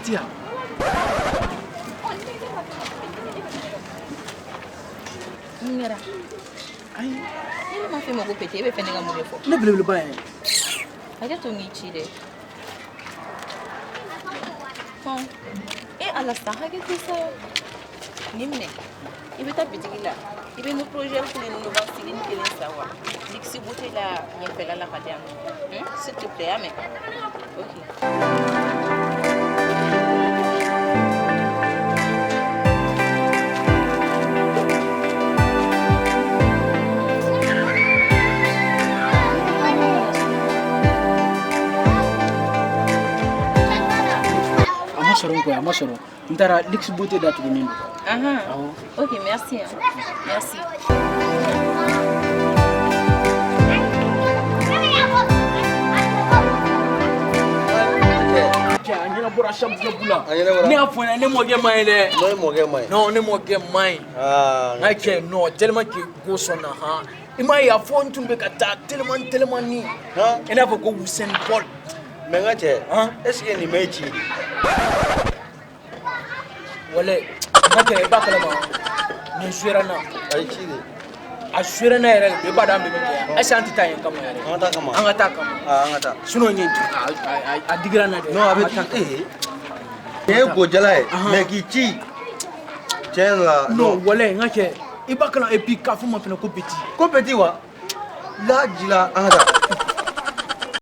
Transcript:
petit ya. Mun kɛra? Ayi. Ne ma f'e ma ko petit, e bɛ fɛ ne ka mun de fɔ? Ne belebeleba ye. Hakɛ to n k'i ci dɛ. Hɔn. E Ala sa, hakɛ to sa. Nin minɛ. I bɛ taa bitigi la. I bɛ Nuprogel kelen ni Novaxyline kelen san wa? Lux Beauté la ɲɛfɛla la ka di yan nɔ. S'il te plaît, y'a mɛn? Ok. A ma sɔrɔ n kɔ, a ma sɔrɔ. N taara Lux Beauté datugulen don. Ahan. Ok, merci. Hein. Merci. Cɛ, a ɲɛnabɔra champion la. A ɲɛnabɔra. Ne y'a fɔ n ɲɛna, ne mɔkɛ man ɲi dɛ. Non, e mɔkɛ man ɲi. Non, ne mɔkɛ man ɲi. Aa. N ka cɛ, non, tellement que go sɔnna han. I m'a ye a fɔ n tun bɛ ka taa tellement tellement ni. Han? I n'a fɔ ko Usain Bolt. Mais n ka cɛ, Han? est ce que nin m'e ci de? Walayi, n ka cɛ, i b'a kalama nin jouera n na. A y'i ci de. A jouera n na yɛrɛ de, i b'a dɔn an bɛ min kɛ. Est ce que an tɛ taa yen kama yɛrɛ? An ka taa kama. An ka taa kama. Aa, an ka taa. Sinon nin a digira n na dɛ. Non, a bɛ An ka taa kama. ee. Nin ye gojala ye, mais k'i ci. Tiɲɛ yɛrɛ la. Non, walayi, n ka cɛ, i b'a kalama et puis k'a fɔ ma fana ko petit. Ko petit wa? La ji la, an ka taa.